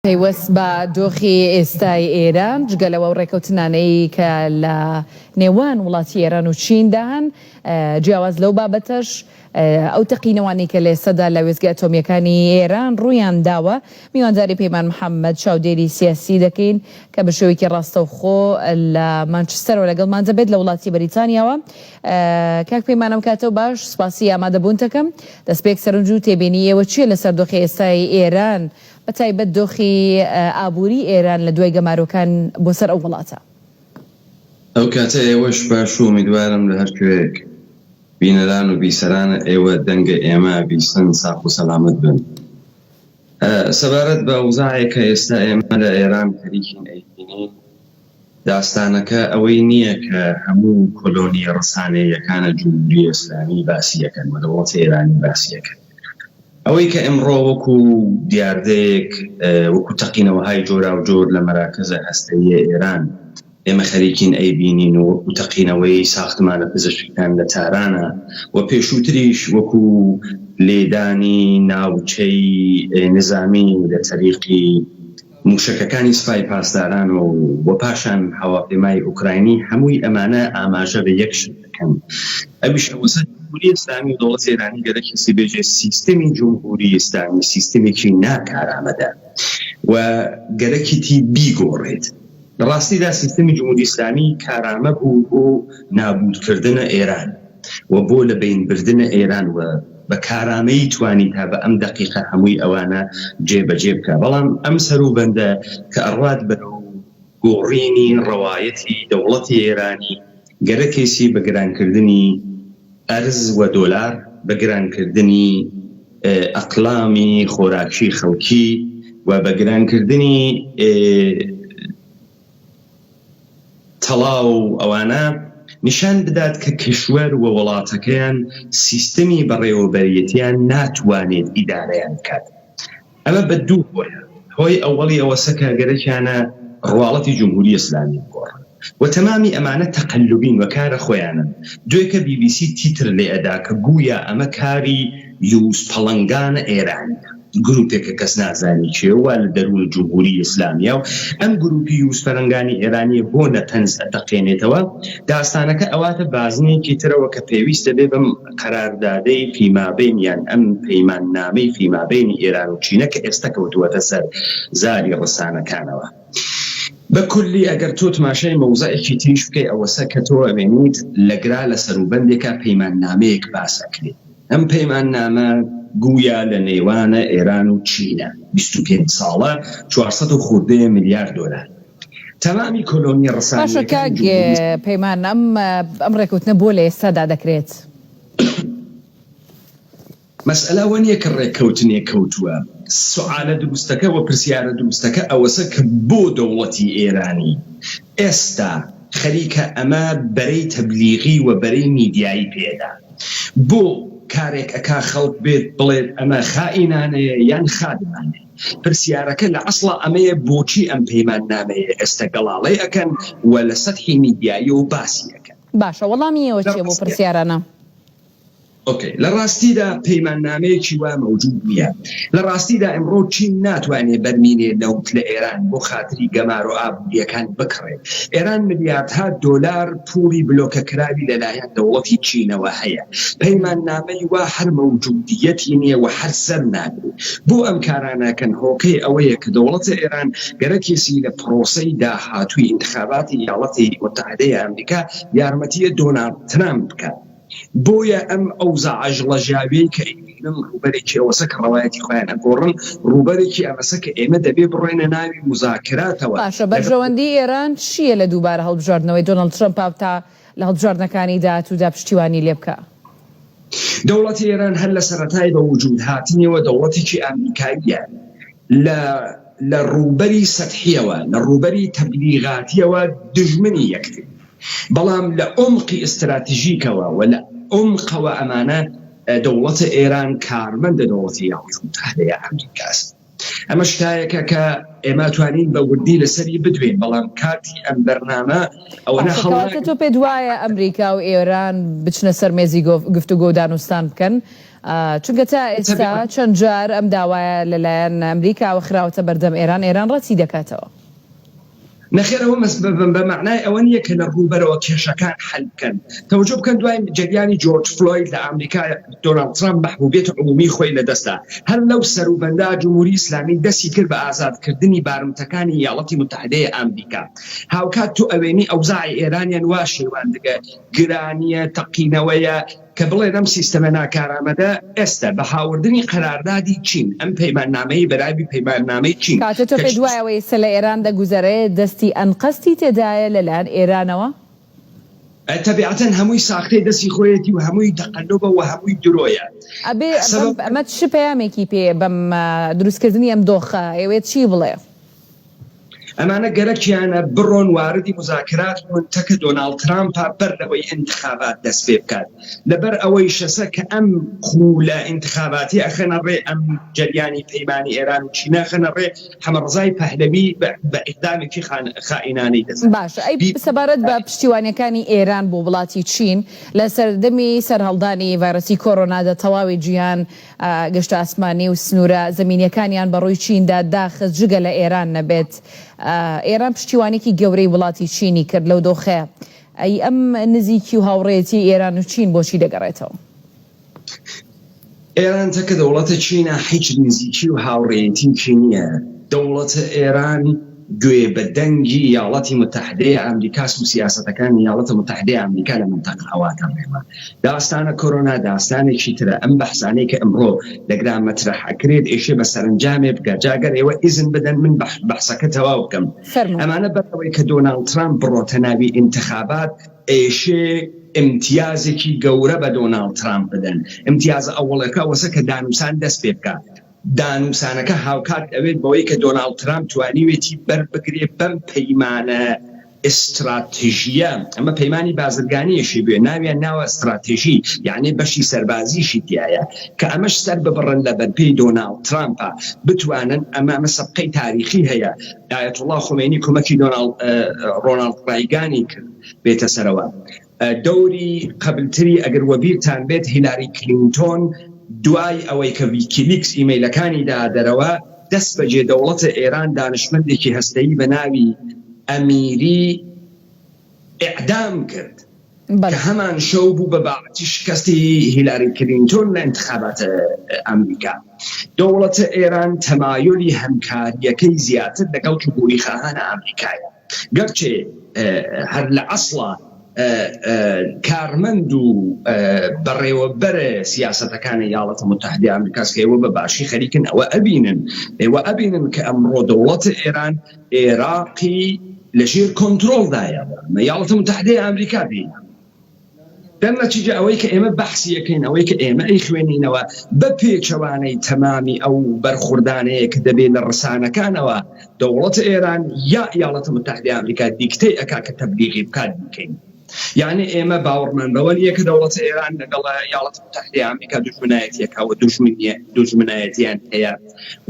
پەیوەست بە دۆخی ئێستای ئێران، جگە لەوە ئەو ڕێکەوتنانەی کە لە نێوان وڵاتی ئێران و چیندا هەن، جیاواز لەو بابەتەش ئەو تەقینەوانەی کە لە ئێستادا لە وێستگە ئەتۆمییەکانی ئێران ڕوویان داوە، میوانداری پەیمان محەمەد چاودێری سیاسی دەکەین کە بە شێوەیەکی ڕاستەوخۆ لە مانچستەرەوە لەگەڵمان دەبێت لە وڵاتی بەریتانیاوە. کاک پەیمان ئەم کاتەو باش، سوپاسی ئامادەبوونتەکەم. دەستپێک سەرنج و تێبینی ئێوە چییە لەسەر دۆخی ئێستای ئێران بە تایبەت دۆخی ئابووری ئێران لە دوای گەمارۆکان بۆ سەر ئەو وڵاتە؟ ئەو کاتە ئێوەش باش و ئومیدوارم لە هەر کوێیەک بینەران و بیسەرانە ئێوە دەنگە ئێمە ئەبیسن ساخ و سەلامەت بن. سەبارەت بە ئەوزاعێک کە ئێستا ئێمە لە ئێران خەریکین ئەیبینین، داستانەکە ئەوەی نییە کە هەموو کۆلۆنییە ڕسانەییەکانە جمهوری ئێسلامی باسی ئەکەن و دەوڵەتی ئێرانی باسی ئەکەن. ئەوەی کە ئمڕۆ وەکوو دیاردەیەک، وەکوو تەقینەوەهای جۆراوجۆر لە مەراکزە هەستەییە ئێران ئێمە خەریکین ئەیبینین و وەکوو تەقینەوەی ساختمانە پزشکەکان لە تارانە و پێشووتریش وەکوو لێدانی ناوچەی نزامی لە تەریقی مووشەکەکانی سپای پاسداران و و پاشان هەواپەیمای ئوکراینی هەمووی ئەمانە ئاماژە بە یەک شت دەکەن ئەویش ئەوەسە جمهوری ئیسلامی و دەوڵەتی ئێرانی گەرەکیسی بێژێ سیستمی جمهوری ئیسلامی سیستمێکی ناکارامەدە و گەرەکیتی بیگۆڕێت. لە ڕاستیدا سیستمی جمهوری ئیسلامی کارامە بوو بۆ نابوود کردنە ئێران و بۆ لە بەین بردنە ئێران و بە کارامەیی توانی تا بە ئەم دەقیقە هەمووی ئەوانە جێ بە جێ بکا بەڵام ئەم سەروبەندە کە ئەڕوات بەرەو گۆڕینی ڕەوایەتی دەوڵەتی ئێرانی گەرەکێسی بە گران کردنی ئەرز و دۆلار، بە گران کردنی ئەقلامی خۆراکی خەڵکی و بە گران کردنی تەڵا و ئەوانە نیشان بدات کە کیشوەر و وڵاتەکەیان سیستمی بەڕێوەبەریەتیان ناتوانێت ئیدارەیان بکات. ئەمە بە دوو هۆیە، هۆی ئەوەڵی ئەوەسە کە گەرەکیانە ڕواڵەتی جمهوری ئسلامی بگۆڕن و تەمامی ئەمانە تەقەلوبین و کارە خۆیانن، دوێکە بی بی سی تیتر لێ ئەدا کە گویا ئەمە کاری یوز پەڵەنگانە ئێرانیە، گروپێکە کەس نازانی کێ و لە دەروون جمهوری ئسلامیە و ئەم گروپی یوز پەلنگانی ئێرانیە بۆ نەتەنز ئەتەقێنێتەوە، داستانەکە ئەواتە بازنەیەکی ترەوە کە پێویستە بێ بەم قەراردادەی فیمابەین یان ئەم پەیماننامەی فیمابەینی ئێران و چینە کە ئێستە کەوتووەتە سەر زاری ڕسانەکانەوە. بە کوللی ئەگەر تۆ تماشای مەوزعێکی تریش بکەی ئەوەسە کە تۆ ئەبینیت لە گرا لە سەروبەندێکا پەیماننامەیەک باس ئەکرێ. ئەم پەیماننامە گویا لە نێوانە ئێران و چینە 25 ساڵە 400 و خوردەیە ملیار دۆلار. تەمامی کۆلۆنیە باشە ڕسانییەکانی کاک جمهوری. پەیمان ئەم ئەم ڕێکەوتنە بۆ لە ئێستادا دەکرێت؟ مەسئەلە ئەوە نیە کە ڕێککەوتنێک کەوتووە، سوعالە دروستەکە و پرسیارە دروستەکە ئەوەسە کە بۆ دەوڵەتی ئێرانی ئێستا خەریکە ئەمە بەرەی تەبلیغی و بەرەی میدیایی پێ ئەدا؟ بۆ کارێک ئەکا خەڵک بێت بڵێت ئەمە خائینانەیە یان خادمانەیە؟ پرسیارەکە لە ئەسڵا ئەمەیە بۆچی ئەم پەیماننامەیە ئێستە گەڵاڵەی ئەکەن و لە سەتحی میدیاییەوە باسی ئەکەن؟ باشە وەڵامی ئێوە لە چیە بۆ ڕاستیا. پرسیارانە؟ ئۆکەی، لە ڕاستیدا پەیماننامەیەکی وا مەوجود نییە. لە ڕاستیدا ئیمڕۆ چین ناتوانێ بەرمیلێ نەوت لە ئێران بۆ خاتری گەمارۆ ئابوورییەکان بکڕێ. ئێران ملیاردها دۆلار پووڵی بلۆکەکراوی لە لایەن دەوڵەتی چینەوە هەیە. پەیماننامەی وا هەر مەوجودییەتی نییە و هەر سەر ناگرێ. بۆ ئەم کارانە ئەکەن هۆکەی ئەوەیە کە دەوڵەتە ئێران گەرەکێسی لە پرۆسەی داهاتووی ئینتخاباتی ئیاڵەتی متحدەی ئامریکا یارمەتیە دۆناڵد ترامپ بکات. بۆیە ئەم ئەوزاعە ژڵەژاویەی کە ئەیبینم ڕووبەرێکی ئەوەسە کە ڕەوایەتی خۆیان ئەگۆڕن، ڕووبەرێکی ئەمەسە کە ئێمە دەبێ بڕۆینە ناوی موزاکراتەوە باشە لەگەڵ. بەرژەوەندی ئێران چییە لە دووبارە هەڵبژاردنەوەی دۆناڵد ترەمپ تا لە هەڵبژاردنەکانی داهاتوودا پشتیوانی لێ بکا؟ دەوڵەتی ئێران هەر لە سەرەتای بە وجوود هاتنیەوە دەوڵەتێکی ئامریکاییە لە لە ڕووبەری سەتحیەوە، لە ڕووبەری تەبلیغاتیەوە دوژمنی یەکترین. بەڵام لە عومقی ئیستراتژیکەوە و لە عومقەوە ئەمانە دەوڵەتە ئێران کارمەندە دەوڵەتی یاڵات موتەحدەیە ئەمریکاس. ئەمە شتایەکە کە ئێمە توانین بە وردی لەسەری بدوێین بەڵام کاتی ئەم بەرنامە ئەوەنە باشە کەواتە هەڵناگرێت. تۆ پێت وایە ئەمریکا و ئێران بچنە سەر مێزی گفتوگۆ و دانوستان بکەن؟ چونکە تا ئێستا چەند جار ئەم داوایە لەلایەن ئەمریکاوە خراوەتە بەردەم ئێران، ئێران ڕەتی دەکاتەوە. نەخێر ئەوە بە مەعنای ئەوە نییە کە لە ڕووبەرەوە کێشەکان حەل بکەن. تەوەجۆ بکەن دوای جەریانی جۆرج فلۆید لە ئامریکا دۆناڵد ترامپ مەحبوبیەت عمومی خۆی لەدەستدا. هەر لەو سەروبەندە جمهوری ئیسلامی دەستی کرد بە ئازادکردنی بارمتەکانی ئیاڵەتی متحدەی ئامریکا. هاوکات تو ئەوێنی ئەوزاعی ئێرانیان وا شێواندگە، گرانیە، تەقینەوەیە، کە بڵێن ئەم سیستەمە ناکارامەدە ئێستە بە هاوردنی قەراردادی چین، ئەم پەیماننامەی بەناوی پەیماننامەی چین کاتێ تۆ کە پێت وایە ئەوەی ئێستا لە ئێران دەگوزەرێ دەستی ئەنقەستی تێدایە لەلایەن ئێرانەوە؟ تەبیعەتەن هەمووی ساختەی دەستی خۆیەتی و هەمووی تەقەلوبە و هەمووی درۆیە. ئەبێ بەم سەبەب. ئەمە چ پەیامێکی پێیە بەم دروستکردنی ئەم دۆخە ئەیەوێت چی بڵێ؟ ئەمانە گەرەکیانە بڕۆن واردی موزاکرات بن تەکە دۆناڵد ترامپا بەر لەوەی ئینتخابات دەست پێ بکات لەبەر ئەوەیشەسە کە ئەم خوولە ئینتخاباتی ئەخەنە ڕێ ئەم جەریانی پەیمانی ئێران و چینە ئەخەنە ڕێ حەمەڕەزای پەهلەوی بە ئیقدامێکی خائینانەی دەزانێت. باشە ئەی سەبارەت بە پشتیوانیەکانی ئێران بۆ وڵاتی چین لە سەردەمی سەرهەڵدانی ڤایرۆسی کۆرۆنادا تەواوی جیهان گەشتە ئاسمانی و سنوورە زەمینیەکانیان بە ڕووی چیندا داخست جگە لە ئێران نەبێت ئێران پشتیوانیەکی گەورەی وڵاتی چینی کرد لەو دۆخەیە ئەی ئەم نزیکی و هاوڕێیەتی ئێران و چین بۆچی دەگەڕێتەوە؟ ئێران تەکە دەوڵەتە چینە حیچ نزیکی و هاوڕێیەتیکی نیە دەوڵەتە ئێران گوێ بە دەنگی ئیاڵەتی متحدەی ئامریکاس و سیاسەتەکانی ئیاڵەتە متحدەی ئامریکا لە مەنتەقە ئەواتە ڕێوە داستانە کۆرۆنا داستانێکی ترە ئەم بەحسانەی کە ئمڕۆ لەگرا مەترەح ئەکرێت ئێشێ بە سەرنجامێ بگا جا گەر ئێوە ئیزن بدەن من بەحسەکە تەواو بکەم فەرموو. ئەمانە بەر لەوەی کە دۆناڵد ترامپ بڕۆتە ناوی ئینتخابات ئێشێ ئیمتیازێکی گەورە بە دۆناڵد ترامپ بدەن ئیمتیازە ئەوەڵەکە ئەوەسە کە دانوسان دەست پێ بکا دانوسانەکە هاوکات ئەوێت بەوەی کە دۆناڵد ترامپ توانیوێتی بەر بگرێ بەم پەیمانە ئیستراتژیە، ئەمە پەیمانی بازرگانیەشی بوێ ناویان ناوە ئیستراتژی یەعنی بەشی سەربازیشی تیایە کە ئەمەش سەر ببڕن لە بەرپێی دۆناڵد ترامپا بتوانن ئەمە ئەمە سەبقەی تاریخی هەیە ئایەتوڵا خومەینی کومەکی دۆناڵد ڕۆناڵد ڕایگانی کرد بێتە سەرەوە دەوری قەبلتری ئەگەر وەبیرتان بێت هیلاری کلینتۆن دوای ئەوەی کە ویکیلیکس ئیمەیلەکانی دا دەرەوە دەست بەجێ دەوڵەتە ئێران دانشمەندێکی هەستەیی بە ناوی ئەمیری ئیعدام کرد کە هەمان شەو بوو بە باعتی شکستی هیلاری کلینتۆن لە ئینتخابات ئەمریکا. دەوڵەتە ئێران تەمایولی هەمکارییەکەی زیاتر لەگەڵ جمهوریخواهان ئامریکایە. گەرچێ هەر لە ئەسڵا کارمەند و بەڕێوەبەر سیاسەتەکانی ئیاڵەتە موتەحدەی ئامریکاس کە ئێوە بە باشی خەریکن ئەوە ئەبینن، ئێوە ئەبینن کە ئەمڕۆ دەوڵەتە ئێران ئێراقی لە ژێر کۆنترۆڵ دایە و ئیاڵەتە موتەحدەی ئامریکا پێی دەرنەتیجە ئەوەی کە ئێمە بەحسی ئەکەین، ئەوەی کە ئێمە ئەیخوێنینەوە بە پێچەوانەی تەمامی ئەو بەرخوردانەیە کە دەبێ لە ڕسانەکانەوە دەوڵەت ئێران یا ئیاڵەتە متحدەی ئامریکا دیکتەی ئەکا کە تەبلیغی بکات بیکەین. یەعنی ئێمە باوەڕمان بەوە نییە کە دەوڵەت ئێران لەگەڵ ئیاڵەتە متحدەی ئامریکا دوژمنایەتی ئەکا و دوژمنایەتیان هەیە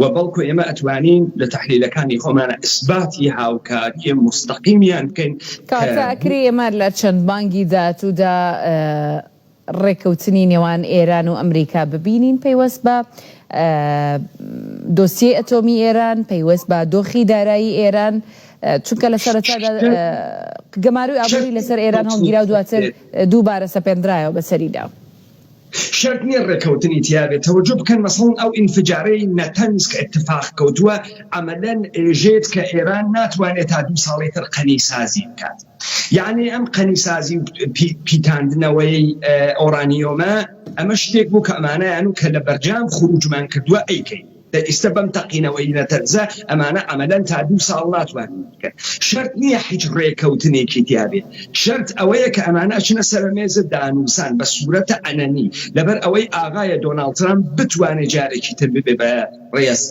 و بەڵکو ئێمە ئەتوانین لە تەحلیلەکانی خۆمانا ئیسباتی هاوکاریی موستەقیمیان بکەین کە کەواتە ئەکرێ ئێمە لە چەند مانگی داهاتوودا ڕێککەوتنی نێوان ئێران و ئەمریکا ببینین پەیوەست بە دۆسیەی ئەتۆمی ئێران، پەیوەست بە دۆخی دارایی ئێران، چونکە لە سەرەتادا گەمارۆی ئابووری لەسەر ئێران هەڵگیرا و دواتر دووبارە سەپێندرایەوە بەسەریدا. شەرت نیە ڕێکەوتنی تیابێت تەوەجو بکەن مەسەڵەن ئەو ئینفجارەی نەتەنز کە ئتفاق کەوتوە عەمەلەن ئێژێت کە ئێران ناتوانێت تا دوو ساڵی تر قەنی سازی بکات یەعنی ئەم قەنی سازی و پیتاندنەوەی ئۆرانیۆمە ئەمە شتێک بوو کە ئەمانەیان و کە لە بەرجام خروجمان کردوە ئەیکەین. دە ئیستە بەم تەقینەوەی نەتەنزە ئەمانە عەمەلەن تا دوو ساڵ ناتوانن بیکەن. شەرت نییە حیچ ڕێکەوتنێکی تیا بێ. شەرت ئەوەیە کە ئەمانە ئەچنە سەرە مێزە دانووسان بە سوورەتە عەنەنی. لەبەر ئەوەی ئاغایە دۆناڵد ترامپ بتوانێ جارێکی تر ببێ بە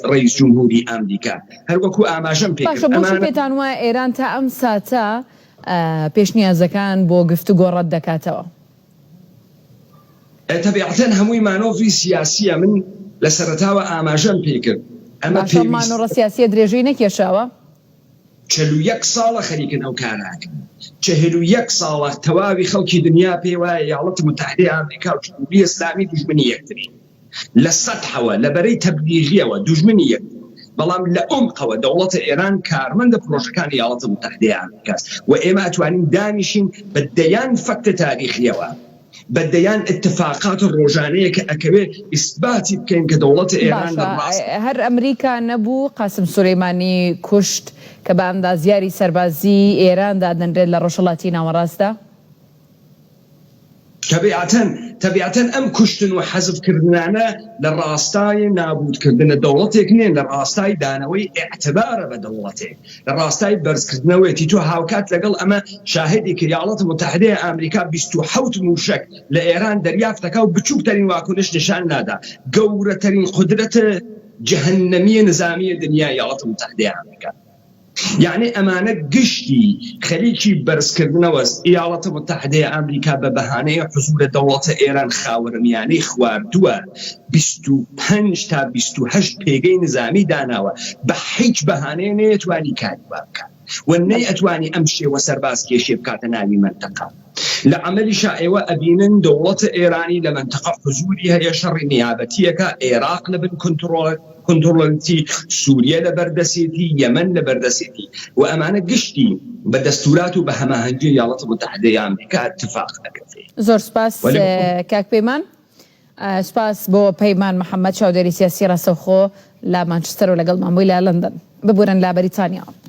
ڕەیس جمهووری ئامریکا. هەر وەکوو ئاماژەم پێ باشە کرد بۆچی ئەمانە. پێتان وایە ئێران تا ئەم ساتە پێشنیازەکان بۆ گفتوگۆ ڕەت دەکاتەوە؟ تەبیعەتەن هەمووی مانۆڤری سیاسیە، من لە سەرەتاوە ئاماژەم پێی کرد، ئەمە باشە ئەم پێویست. مانۆڕە سیاسیە درێژەی نەکێشاوە؟ 41 ساڵە خەریکن ئەو کارە ئەکەن، 41 ساڵە تەواوی خەڵکی دنیا پێی وایە ئیاڵەتی متحدەی ئامریکا و جمهوری ئیسلامی دوژمنی یەکترین. لە سەتحەوە لە بەرەی تەبلیغیەوە دوژمنی یەک بوون، بەڵام لە عومقەوە دەوڵەتە ئێران کارمەندە پرۆژەکانی ئیالاتە موتەحدەی ئامریکاس و ئێمە ئەتوانین دانیشین بە دەیان فەکتە تاریخیەوە بە دەیان ئیتفاقات ڕۆژانەیە کە ئەکەوێ ئیسباتی بکەین کە دەوڵەتە ئێران باشە لە ڕاست هەر ئەمریکا نەبوو قاسم سولەیمانی کوشت کە بە ئەندازیاری سەربازی ئێران دادەنرێت لە ڕۆژهەڵاتی ناوەڕاستدا؟ تەبیعەتەن تەبیعەتەن ئەم کوشتن و حەزف کردنانە لە ڕاستای نابوود کردنە دەوڵەتێک نین لە ڕاستای دانەوەی ئیعتبارە بە دەوڵەتێک لە ڕاستای بەرز کردنەوەیەتی تۆ هاوکات لەگەڵ ئەمە شاهدی کە ایالات متحدەی ئامریکا 27 موشەک لە ئێران دەریافت دەکا و بچووکترین واکنش نیشان نادا گەورەترین قودرەت جەهەنەمیە نزامیە دنیا ایالات متحدەی ئامریکا. یەعنی ئەمانە گشتی خەریکی بەرزکردنەوەس، ئیاڵەتە موتەحدەیە ئامریکا بە بەهانەی حزوورە دەوڵەتە ئێران خاوەرمیانەی خواردووە 25 تا 28 پێگەی نزامی داناوە بە حیچ بەهانەیە نەیەتوانی کاری وا بکات و نەیئەتوانی ئەم شێوە سەربازکێشیە بکاتە ناوی مەنتەقە. لە عەمەلیشا ئێوە ئەبینن دەوڵەتە ئێرانی لە مەنتەقە حزووری هەیە شەڕی نیابەتیەکە ئێراق لە بن کونتڕۆڵەتی، سوریە لە بەر دەسێتی، یەمەن لە بەر دەسێتی و ئەمانە گشتی بە دەستورات و بە هەماهەنگی ایالات متحدە ئامریکا اتفاق ئەکەفێ. زۆر سپاس وەلی بە کاک پەیمان. سپاس بۆ پەیمان محەمەد چاودێری سیاسی ڕاستەوخۆ لە مانچستەر و لەگەڵمان بووی لە لەندەن ببورن لە بەریتانیاوە.